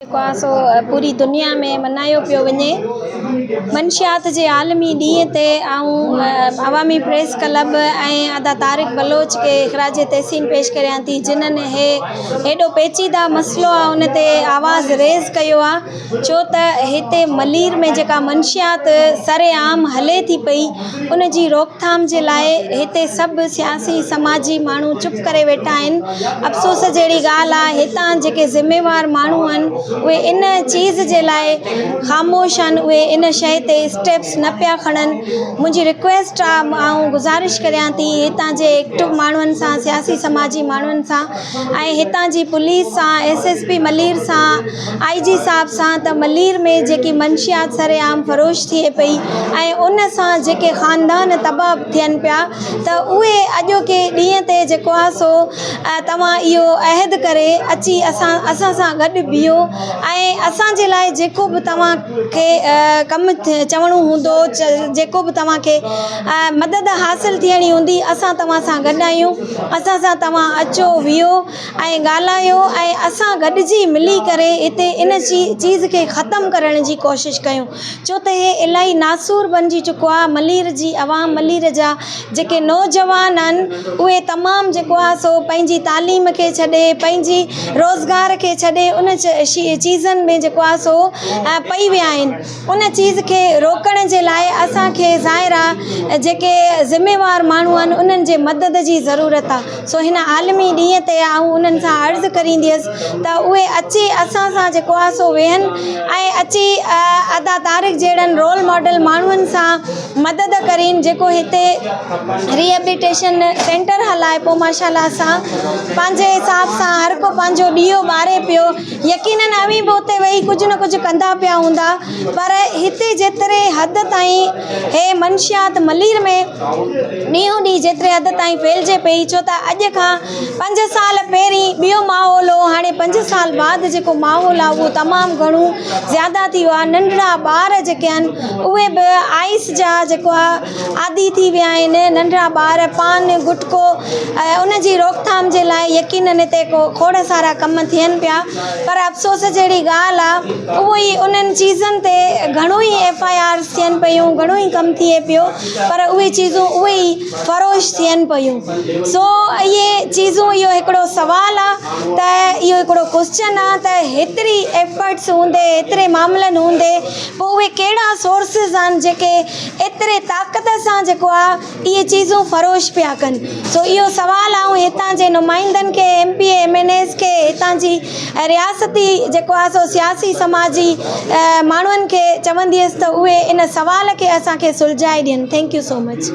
جيڪو آهي سو پوري دنيا ۾ ملهايو پيو وڃي. منشيات جي عالمي ڏينهن تي آئون عوامي پريس ڪلب ۽ ادا طارق بلوچ کي خراج تحسين پيش ڪريان ٿي جنھن هي هيڏو پيچيده مسئلو آهي ان تي آواز ريز ڪيو آهي ڇو ته هتي ملير ۾ جيڪا منشيات سر عام هلي ٿي پئي ان جي روڪٿام جي لاء هتي سڀ سياسي سماجي ماڻهو چپ ڪري ويٺا آهن افسوس جهڙي ڳالهه آهي هتان جيڪي ذميوار ماڻهو آهن اهي ان چيز جي لاء خاموش آهن اهي ان شيء تي اسٽيپس نه پيا کڻن منهنجي رڪويسٽ آهي آئون گذارش ڪريان ٿي هتان جي ايڪٽو ماڻهن سان سياسي سماجي ماڻهن سان ۽ هتان جي پوليس سان ايس ايس پي ملير سان آئي جي صاحب سان ته ملير ۾ جيڪي منشيات سر عام فروش ٿئي پئي ۽ ان سان جيڪي خاندان تباهه ٿين پيا ته اهي اڄوڪي ڏينهن تي جيڪو آهي سو توهان اهو عهد ڪري اچي اسان اسان سان گڏ بيهو ۽ اسان جي لاء جيڪو به توهان کي ڪم چوڻو هوندو جيڪو به توهان کي مدد حاصل ٿيڻي هوندي اسان توهان سان گڏ آهيون اسان سان توهان اچو ويهو ۽ ڳالهايو ۽ اسان گڏجي ملي ڪري هتي ان چيز کي ختم ڪرڻ جي ڪوشش ڪيون ڇو ته هي الاهي ناسور بنجي چڪو آهي ملير جي عوام ملير جا جيڪي نوجوان آهن اهي تمام جيڪو آهي سو پنهنجي تعليم کي ڇڏي پنهنجي روزگار کي ڇڏي ان چيزن ۾ جيڪو آهي سو پئي ويا آهن ان چيز کي روڪڻ جي لاء اسان کي ظاهر آ جيڪي ذميوار ماڻهو آهن انهن جي مدد جي ضرورت آ سو هن عالمي ڏينهن تي آئون انهن سان عرض ڪرينديس ته اهي اچي اسان سان جيڪو آ سو ويهن ۽ اچي ادا طارق جهڙن رول ماڊل ماڻهن سان مدد ڪرين جيڪو هتي ريهبليٽيشن سينٽر هلائي پيو ماشاء الله سان پنهنجي حساب سان هر ڪو پنهنجو ڏيئو ٻاري پيو يقينن اوهين به اتي ويهي ڪجهه نه ڪجهه ڪندا پيا هوندا پر هتي جيتري حد تائين هي منشيات ملير ۾ ڏينهون ڏينهن جيتري حد تائين ڦهلجي پئي ڇو ته اڄ کان پنج سال پهرين ٻيو ماحول هو هاڻي پنج سال بعد جيڪو ماحول آهي اهو تمام گهڻو زياده ٿي ويو آهي ننڍڙا ٻار جيڪي آهن اهي به آئس جا جيڪو آهي عادي ٿي ويا آهن ننڍڙا ٻار پان گٽڪو ان جي روڪٿام جي لاء يقينن هتي کوڙ سارا ڪم ٿين پيا پر افسوس جهڙي ڳالهه آهي اهو ئي انهن چيزن تي گهڻو ئي ايف I آرز ٿين پيون گهڻو ئي ڪم ٿئي پيو پر اهي چيزون اهي ئي فروش ٿين پيون سو اهي چيزون اهو هڪڙو سوال آهي ته اهو هڪڙو ڪوسچن آهي ته هيتري ايفرٽس هوندي هيتري معاملن هوندي پوء اهي ڪهڙا سورسز آهن جيڪي ايتري طاقت سان جيڪو آ اهي چيزون فروش پيا ڪن سو اهو سوال آئون هتان جي نمائندن کي M P A M N As کي هتان جي رياستي جيڪو آ سو سياسي سماجي ماڻهن کي چونديس ته اهي ان سوال کي اسان کي سلجهائي ڏين thank you so much.